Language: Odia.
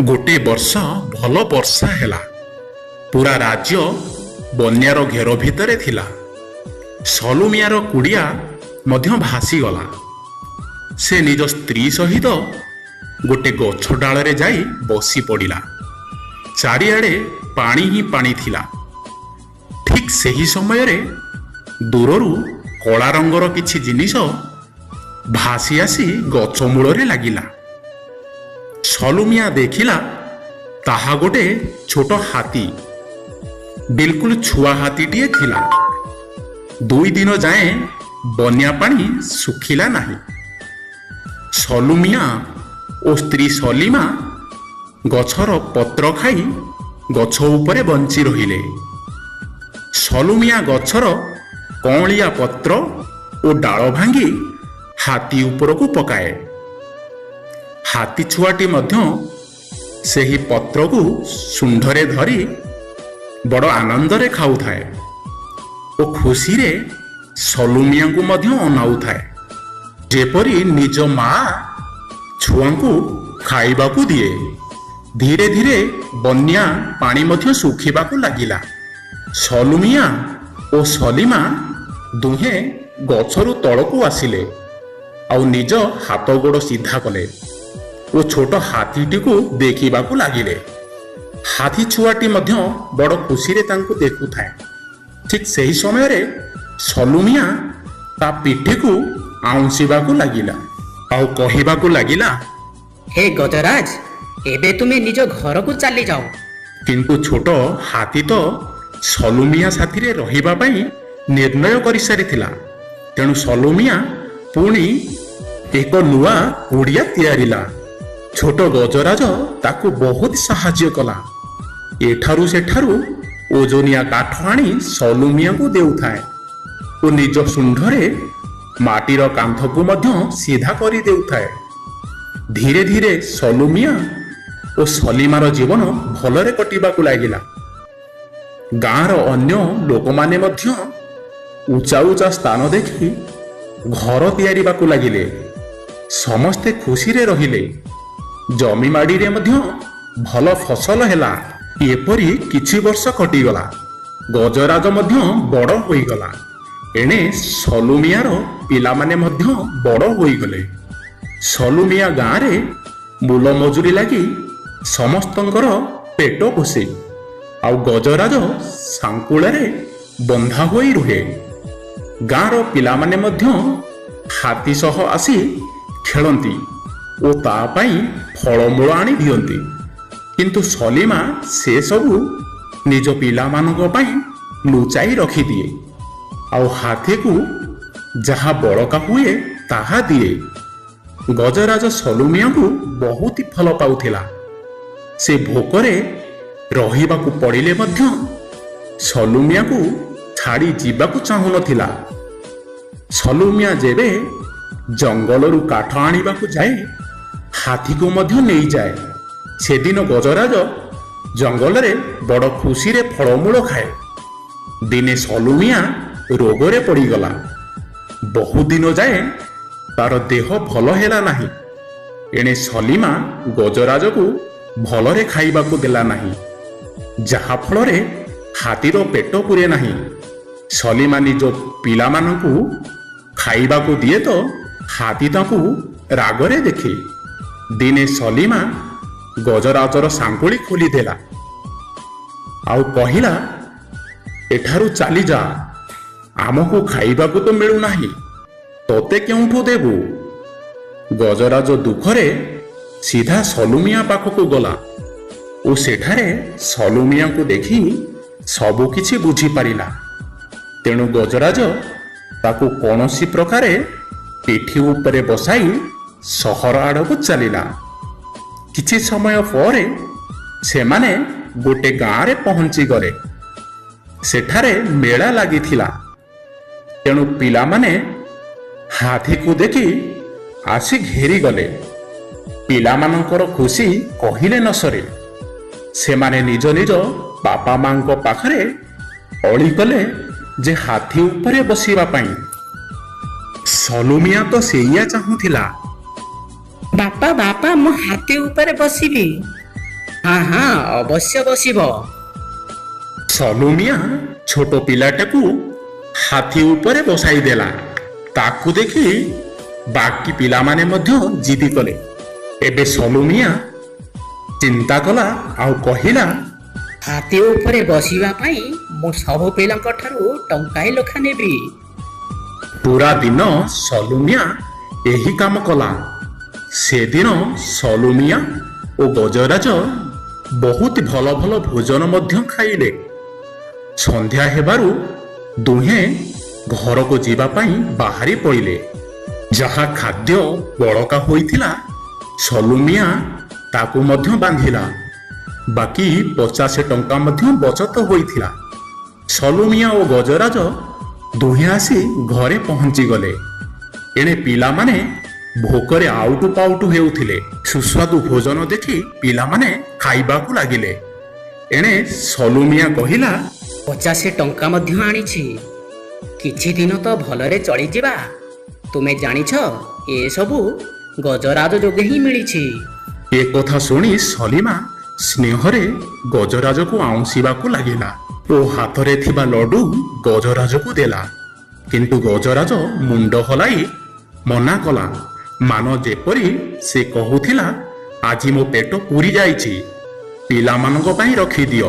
ଗୋଟେ ବର୍ଷ ଭଲ ବର୍ଷା ହେଲା। ପୁରା ରାଜ୍ୟ ବନ୍ୟାର ଘେର ଭିତରେ ଥିଲା। ସଲୁମିଆର କୁଡ଼ିଆ ମଧ୍ୟ ଭାସିଗଲା। ସେ ନିଜ ସ୍ତ୍ରୀ ସହିତ ଗୋଟେ ଗଛ ଡାଳରେ ଯାଇ ବସି ପଡ଼ିଲା। ଚାରିଆଡ଼େ ପାଣି ହିଁ ପାଣି ଥିଲା। ଠିକ୍ ସେହି ସମୟରେ ଦୂରରୁ କଳା ରଙ୍ଗର କିଛି ଜିନିଷ ଭାସି ଆସି ଗଛ ମୂଳରେ ଲାଗିଲା। ସଲୁମିଆ ଦେଖିଲା, ତାହା ଗୋଟେ ଛୋଟ ହାତୀ, ବିଲକୁଲ ଛୁଆ ହାତୀଟିଏ ଥିଲା। 2 ଦିନ ଯାଏଁ ବନ୍ୟା ପାଣି ଶୁଖିଲା ନାହିଁ। ସଲୁମିଆ ଓ ସ୍ତ୍ରୀ ସଲିମା ଗଛର ପତ୍ର ଖାଇ ଗଛ ଉପରେ ବଞ୍ଚି ରହିଲେ। ସଲୁମିଆ ଗଛର କଅଁଳିଆ ପତ୍ର ଓ ଡାଳ ଭାଙ୍ଗି ହାତୀ ଉପରକୁ ପକାଏ। ହାତୀ ଛୁଆଟି ମଧ୍ୟ ସେହି ପତ୍ରକୁ ଶୁଣ୍ଢରେ ଧରି ବଡ଼ ଆନନ୍ଦରେ ଖାଉଥାଏ ଓ ଖୁସିରେ ସଲୁମିଆଙ୍କୁ ମଧ୍ୟ ଅନାଉଥାଏ, ଯେପରି ନିଜ ମା ଛୁଆଙ୍କୁ ଖାଇବାକୁ ଦିଏ। ଧୀରେ ଧୀରେ ବନ୍ୟା ପାଣି ମଧ୍ୟ ଶୁଖିବାକୁ ଲାଗିଲା। ସଲୁମିଆ ଓ ସଲିମା ଦୁହେଁ ଗଛରୁ ତଳକୁ ଆସିଲେ ଆଉ ନିଜ ହାତ ଗୋଡ଼ ସିଧା କଲେ ଓ ଛୋଟ ହାତୀଟିକୁ ଦେଖିବାକୁ ଲାଗିଲେ। ହାତୀ ଛୁଆଟି ମଧ୍ୟ ବଡ଼ ଖୁସିରେ ତାଙ୍କୁ ଦେଖୁଥାଏ। ଠିକ୍ ସେହି ସମୟରେ ସଲୁମିଆ ତା ପିଠିକୁ ଆଉଁସିବାକୁ ଲାଗିଲା ଆଉ କହିବାକୁ ଲାଗିଲା, ହେ ଗଜରାଜ, ଏବେ ତୁମେ ନିଜ ଘରକୁ ଚାଲିଯାଅ। କିନ୍ତୁ ଛୋଟ ହାତୀ ତ ସଲୁମିଆ ସାଥିରେ ରହିବା ପାଇଁ ନିର୍ଣ୍ଣୟ କରିସାରିଥିଲା। ତେଣୁ ସଲୁମିଆ ପୁଣି ଏକ ନୂଆ କୁଡ଼ିଆ ତିଆରିଲା। ଛୋଟ ଗଜରାଜ ତାକୁ ବହୁତ ସାହାଯ୍ୟ କଲା। ଏଠାରୁ ସେଠାରୁ ଓଜନିଆ କାଠ ଆଣି ସଲୁମିଆକୁ ଦେଉଥାଏ ଓ ନିଜ ଶୁଣ୍ଢରେ ମାଟିର କାନ୍ଥକୁ ମଧ୍ୟ ସିଧା କରିଦେଉଥାଏ। ଧୀରେ ଧୀରେ ସଲୁମିଆ ଓ ସଲିମାର ଜୀବନ ଭଲରେ କଟିବାକୁ ଲାଗିଲା। ଗାଁର ଅନ୍ୟ ଲୋକମାନେ ମଧ୍ୟ ଉଚ୍ଚା ଉଚ୍ଚା ସ୍ଥାନ ଦେଖି ଘର ତିଆରିବାକୁ ଲାଗିଲେ। ସମସ୍ତେ ଖୁସିରେ ରହିଲେ। ଜମିବାଡ଼ିରେ ମଧ୍ୟ ଭଲ ଫସଲ ହେଲା। ଏପରି କିଛି ବର୍ଷ କଟିଗଲା। ଗଜରାଜ ମଧ୍ୟ ବଡ଼ ହୋଇଗଲା। ଏଣେ ସଲୁମିଆର ପିଲାମାନେ ମଧ୍ୟ ବଡ଼ ହୋଇଗଲେ। ସଲୁମିଆ ଗାଁରେ ମୂଲ ମଜୁରୀ ଲାଗି ସମସ୍ତଙ୍କର ପେଟ ପୋଷେ ଆଉ ଗଜରାଜ ଶାଙ୍କୁଳରେ ବନ୍ଧା ହୋଇ ରୁହେ। ଗାଁର ପିଲାମାନେ ମଧ୍ୟ ହାତୀ ସହ ଆସି ଖେଳନ୍ତି ଓ ତା ପାଇଁ ଫଳମୂଳ ଆଣି ଦିଅନ୍ତି। କିନ୍ତୁ ସଲିମା ସେସବୁ ନିଜ ପିଲାମାନଙ୍କ ପାଇଁ ଲୁଚାଇ ରଖିଦିଏ ଆଉ ହାତୀକୁ ଯାହା ବଳକା ହୁଏ ତାହା ଦିଏ। ଗଜରାଜ ସଲୁମିଆଙ୍କୁ ବହୁତ ଭଲ ପାଉଥିଲା। ସେ ଭୋକରେ ରହିବାକୁ ପଡ଼ିଲେ ମଧ୍ୟ ସଲୁମିଆକୁ ଛାଡ଼ି ଯିବାକୁ ଚାହୁଁନଥିଲା। ସଲୁମିଆ ଯେବେ ଜଙ୍ଗଲରୁ କାଠ ଆଣିବାକୁ ଯାଏ, ହାତୀକୁ ମଧ୍ୟ ନେଇଯାଏ। ସେଦିନ ଗଜରାଜ ଜଙ୍ଗଲରେ ବଡ଼ ଖୁସିରେ ଫଳମୂଳ ଖାଏ। ଦିନେ ସଲୁମିଆ ରୋଗରେ ପଡ଼ିଗଲା। ବହୁଦିନ ଯାଏ ତାର ଦେହ ଭଲ ହେଲା ନାହିଁ। ଏଣେ ସଲିମା ଗଜରାଜକୁ ଭଲରେ ଖାଇବାକୁ ଦେଲା ନାହିଁ, ଯାହା ଫଳରେ ହାତୀର ପେଟ ପୂରେ ନାହିଁ। ସଲିମା ନିଜ ପିଲାମାନଙ୍କୁ ଖାଇବାକୁ ଦିଏ ତ ହାତୀ ତାକୁ ରାଗରେ ଦେଖେ। ଦିନେ ସଲିମା ଗଜରାଜର ଶାଙ୍କୁଳି ଖୋଲିଦେଲା ଆଉ କହିଲା, ଏଠାରୁ ଚାଲିଯା। ଆମକୁ ଖାଇବାକୁ ତ ମିଳୁନାହିଁ, ତତେ କେଉଁଠୁ ଦେବୁ? ଗଜରାଜ ଦୁଃଖରେ ସିଧା ସଲୁମିଆ ପାଖକୁ ଗଲା ଓ ସେଠାରେ ସଲୁମିଆଙ୍କୁ ଦେଖି ସବୁ କିଛି ବୁଝିପାରିଲା। ତେଣୁ ଗଜରାଜ ତାକୁ କୌଣସି ପ୍ରକାରେ ପିଠି ଉପରେ ବସାଇ ସହର ଆଡ଼କୁ ଚାଲିଲା। କିଛି ସମୟ ପରେ ସେମାନେ ଗୋଟେ ଗାଁରେ ପହଞ୍ଚିଗଲେ। ସେଠାରେ ମେଳା ଲାଗିଥିଲା। ତେଣୁ ପିଲାମାନେ ହାତୀକୁ ଦେଖି ଆସି ଘେରିଗଲେ। ପିଲାମାନଙ୍କର ଖୁସି କହିଲେ ନ ସରେ। ସେମାନେ ନିଜ ନିଜ ବାପା ମାଙ୍କ ପାଖରେ ଅଳି କଲେ ଯେ ହାତୀ ଉପରେ ବସିବା ପାଇଁ। ସଲୁମିଆ ତ ସେଇଆ ଚାହୁଁଥିଲା। ବାପା, ବାପା, ମୁଁ ହାତୀ ଉପରେ ବସିବି। ହଁ ହଁ, ଅବଶ୍ୟ ବସିବ। ସଲୁମିଆ ଛୋଟ ପିଲାଟାକୁ ହାତୀ ଉପରେ ବସାଇ ଦେଲା। ତାକୁ ଦେଖି ବାକି ପିଲାମାନେ ମଧ୍ୟ ଜିଦି କଲେ। ଏବେ ସଲୁମିଆ ଚିନ୍ତା କଲା ଆଉ କହିଲା, ହାତୀ ଉପରେ ବସିବା ପାଇଁ ମୁଁ ସବୁ ପିଲାଙ୍କ ଠାରୁ ଟଙ୍କାଏ ଲେଖା ନେବି। ପୁରା ଦିନ ସଲୁମିଆ ଏହି କାମ କଲା। ସେଦିନ ସଲୁମିଆ ଓ ଗଜରାଜ ବହୁତ ଭଲ ଭଲ ଭୋଜନ ମଧ୍ୟ ଖାଇଲେ। ସନ୍ଧ୍ୟା ହେବାରୁ ଦୁହେଁ ଘରକୁ ଯିବା ପାଇଁ ବାହାରି ପଡ଼ିଲେ। ଯାହା ଖାଦ୍ୟ ବଳକା ହୋଇଥିଲା, ସଲୁମିଆ ତାକୁ ମଧ୍ୟ ବାନ୍ଧିଲା। ବାକି 50 ଟଙ୍କା ମଧ୍ୟ ବଚତ ହୋଇଥିଲା। ସଲୁମିଆ ଓ ଗଜରାଜ ଦୁହେଁ ଆସି ଘରେ ପହଞ୍ଚିଗଲେ। ଏଣେ ପିଲାମାନେ ଭୋକରେ ଆଉଟୁ ପାଉଟୁ ହେଉଥିଲେ। ସୁସ୍ୱାଦୁ ଭୋଜନ ଦେଖି ପିଲାମାନେ ଖାଇବାକୁ ଲାଗିଲେ। ଏଣେ ସଲୁମିଆ କହିଲା, 50 ଟଙ୍କା ମଧ୍ୟ ଆଣିଛି, କିଛି ଦିନ ତ ଭଲରେ ଚଳିଯିବା। ତୁମେ ଜାଣିଛ, ଏସବୁ ଗଜରାଜ ଯୋଗେ ହିଁ ମିଳିଛି। ଏକଥା ଶୁଣି ସଲିମା ସ୍ନେହରେ ଗଜରାଜକୁ ଆଉଁସିବାକୁ ଲାଗିଲା ଓ ହାତରେ ଥିବା ଲଡୁ ଗଜରାଜକୁ ଦେଲା। କିନ୍ତୁ ଗଜରାଜ ମୁଣ୍ଡ ହଲାଇ ମନା କଲା, ମାନ ଯେପରି ସେ କହୁଥିଲା, ଆଜି ମୋ ପେଟ ପୁରି ଯାଇଛି, ପିଲାମାନଙ୍କ ପାଇଁ ରଖିଦିଅ।